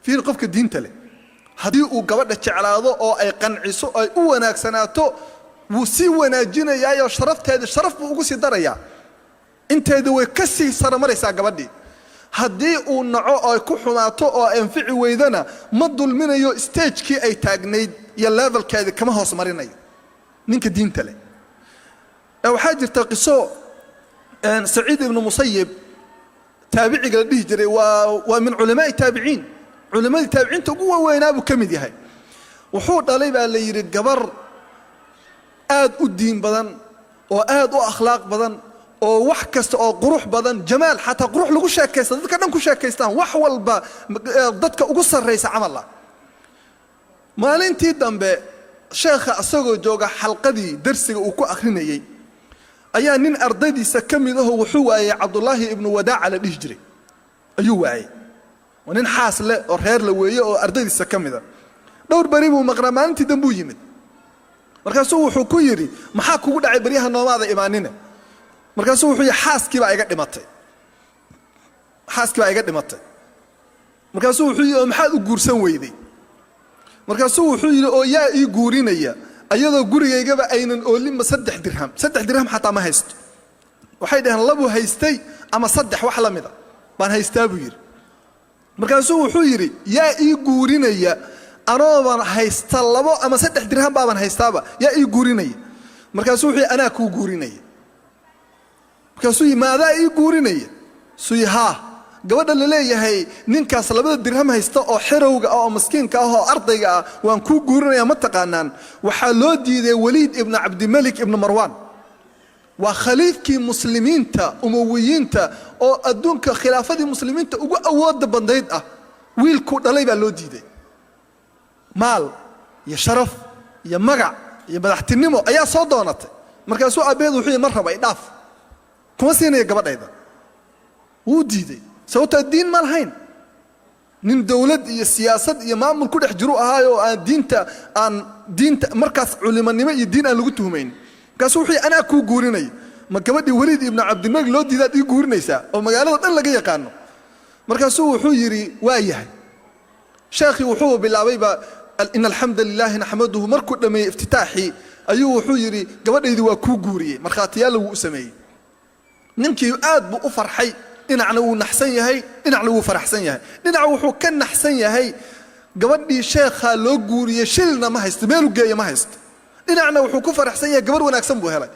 Fiir, qofka diinta leh haddii uu gabadha jeclaado oo ay qanciso, ay u wanaagsanaato, wuu sii wanaajinayaayoo sharafteeda sharaf buu ugu sii darayaa, inteeda way ka sii saramaraysaa gabadhii. Haddii uu naco oo ay ku xumaato oo ay anfici weydana, ma dulminayo, stagekii ay taagnayd iyo levelkeedii kama hoos marinayo ninka diinta leh. Waxaa jirta qiso Saciid ibnu Musayib, taabiciga la dhihi jiray, waa min culamaai taabiciin, culimmadii taabiciinta ugu waaweynaa buu ka mid yahay. Wuxuu dhalay baa la yidhi gabar aad u diin badan oo aad u akhlaaq badan oo wax kasta oo qurux badan, jamaal, xataa qurux lagu sheekaysta, dadka dhan ku sheekaystaan, wax walba dadka ugu sarraysa camal ah. Maalintii dambe sheekha isagoo jooga xalqadii darsiga uu ku akhrinayey ayaa nin ardaydiisa ka mid ahoo wuxuu waayey, Cabdulaahi ibnu Wadaaca la dhihi jiray ayuu waayey. Waa nin xaas leh oo reer la weeye oo ardaydiisa ka mida. Dhowr beri buu maqnaa. Maalintii dambuu yimid. Markaasuu wuxuu ku yidhi: "Maxaa kugu dhacay? Baryaha noomaada imaanine." Markaasuu wuxuu yidhi: "Xaaskii baa iga dhimatay, xaaskii baa iga dhimatay." Markaasuu wuxuu yidhi: "Oo maxaad u guursan weyday?" Markaasuu wuxuu yidhi: "Oo yaa ii guurinaya, ayadoo gurigaygaba aynan oolinba 3 dirham? 3 dirham xataa ma haysto." Waxay dhaheen labuu haystay ama saddex, wax la mida baan haystaa buu yidhi. Markaasuu wuxuu yidhi: "Yaa ii guurinaya anooban haysta 2 ama 3 dirham baaban haystaaba? Yaa ii guurinaya?" Markaasuu wuxuu yidhi: "Anaa kuu guurinaya." Markaasuu yidhi: "Maadaa ii guurinaya?" Suu yidhi: "Haa." Gabadha la leeyahay ninkaas 2da dirham haysta oo xerowga ah oo maskiinka ah oo ardayga ah waan kuu guurinaya, ma taqaanaan? Waxaa loo diiday Waliid ibnu Cabdimalik ibnu Marwaan. Waa khaliifkii Muslimiinta Umowiyiinta oo adduunka khilaafadii Muslimiinta ugu awooda badnayd ah. Wiilkuu dhalay baa loo diiday. Maal iyo sharaf iyo magac iyo madaxtinimo ayaa soo doonatay. Markaasuu aabbaheed wuxuu yidhi: "Ma raba, idhaaf, kuma siinaya gabadhayda." Wuu diiday, sababtoo diin ma lahayn. Nin dowlad iyo siyaasad iyo maamul ku dhex jiru ahaayoo aan diinta, aan diinta markaas culimanimo iyo diin aan lagu tuhmayn. Markaasuu wuxuu yidhi: "Anaa kuu guurinaya. Ma gabadhii Weliid ibnu Cabdilmalik loo diidaad ii guurinaysaa oo magaalada dhan laga yaqaano?" Markaasuu wuxuu yidhi: "Waa yahay." Sheekhii wuxuu bilaabayba: "إن الحمد لله نحمده." Markuu dhammeeyey iftitaaxii ayuu wuxuu yidhi: "Gabadhaydii waa kuu guuriyey." Markhaatiyaalla wuu u sameeyey. Ninkii aad buu u farxay. Dhinacna wuu naxsan yahay, dhinacna wuu faraxsan yahay. Dhinac wuxuu ka naxsan yahay gabadhii sheekhaa loo guuriyey, shilna ma haysto, meelu geeya ma haysto. Dhinacna wuxuu ku faraxsan yahay gabarh wanaagsan buu helay.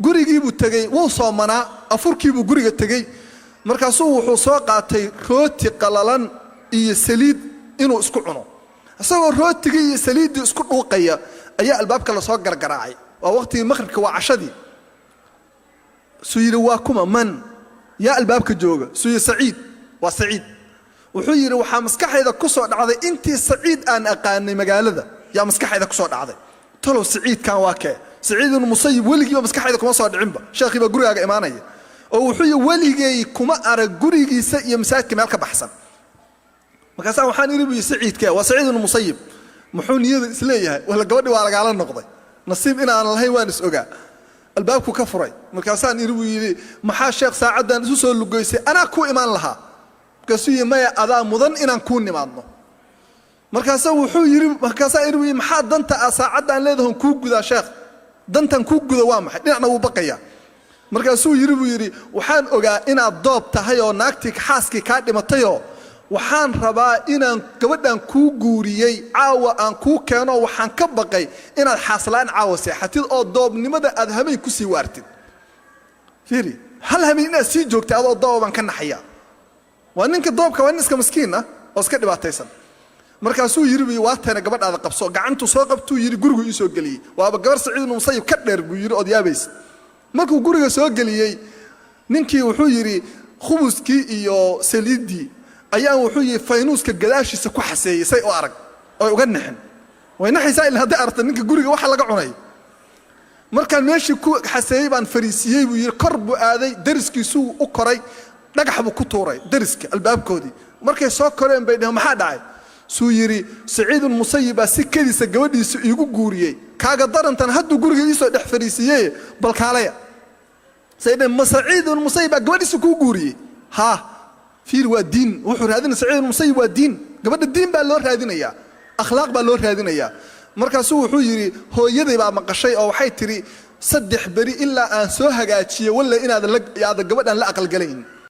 Gurigii buu tegey, wuu soomanaa, afurkii buu guriga tegey. Markaasuu wuxuu soo qaatay rooti qalalan iyo saliid inuu isku cuno. Isagoo rootigii iyo saliiddii isku dhuuqaya ayaa albaabka lasoo gargaraacay. Waa waqtigii maqhribka, waa cashadii. Suu yidhi: "Waa kuma? Man? Yaa albaabka jooga?" Suu yidhi: "Saciid, waa Saciid." Wuxuu yidhi: "Waxaa maskaxayda ku soo dhacday intii Saciid aan aqaanay magaalada yaa maskaxayda ku soo dhacday. Talow Saciidkan waa kee? Saciid ibnu Musayib weligiiba maskaxayda kuma soo dhicinba. Sheekhii baa gurigaaga imaanaya." Oo wuxuu yidhi: "Weligay kuma arag gurigiisa iyo masaajidka meel ka baxsan. Markaasaa waxaan idhi," buu yidhi, "Saciidkee waa Saciid ibnu Musayib?" Muxuu niyada isleeyahay? Wala gabadhi waa lagaala noqday, nasiib inaan lahayn waan is ogaa. Albaabku ka furay. "Markaasaan idhi," buu yidhi, "maxaa sheekh saacaddan isu soo lugoysay? Anaa kuu imaan lahaa." Markaasuu yidhi: "Maya, adaa mudan inaan kuu nimaadno." Markaasa wuxuu yidhi, markaasaa idhi buu yidhi, "Maxaa danta a saacaddan leedahon kuu gudaa, sheekh? Dantan kuu guda waa maxay?" Dhinacna wuu baqayaa. Markaasuu yidhi, buu yidhi, "Waxaan ogaa inaad doob tahay oo naagtii xaaskii kaa dhimatayoo waxaan rabaa inaan gabadhan kuu guuriyey caawa aan kuu keeno. Waxaan ka baqay inaad xaaslaan caawa seexatid oo doobnimada aad hameen ku sii waartid. Fiiri, hal hameen inaad sii joogtay adoo dooba baan ka naxayaa." Waa ninka doobka, waa nin iska miskiin ah oo iska dhibaataysan. Markaasuu yidhi, buu, "Waa teena, gabadhaada qabso." Gacantuu soo qabtuu yidhi, gurigu ii soo geliyey. Waaba gabar Saciid ibnu Musayib ka dheer, buu yidhi, ood yaabaysa. Markuu guriga soo geliyey ninkii, wuxuu yidhi, khubuskii iyo saliiddii ayaan, wuxuu yidhi, faynuuska gadaashiisa ku xaseeyey say u arag oy uga nixin. Way naxaysaa ilaa hadday aragta ninka guriga waxa laga cunay. Markaan meeshii ku xaseeyey baan fariisiyey, buu yidhi. Kor buu aaday, dariskiisuu u koray, dhagax buu ku tuuray dariska albaabkoodii. Markay soo koreen bay dheheen: "Maxaa dhacay?" Suu yidhi: "Saciid Musayib baa si kediisa gabadhiisa iigu guuriyey. Kaaga darantan hadduu guriga iisoo dhex fariisiiyey, bal kaalaya." Say dheheen: "Ma Saciid Musayib baa gabadhiisa kuu guuriyey?" "Haa." Fiir, waa diin wuxuu raadinaya. Saciid Musayib waa diin. Gabadha diin baa loo raadinayaa, akhlaaq baa loo raadinayaa. Markaasuu wuxuu yidhi, hooyaday baa maqashay oo waxay tidhi, 3 beri ilaa aan soo hagaajiyo, walle inaadan gabadhan la aqalgalayn.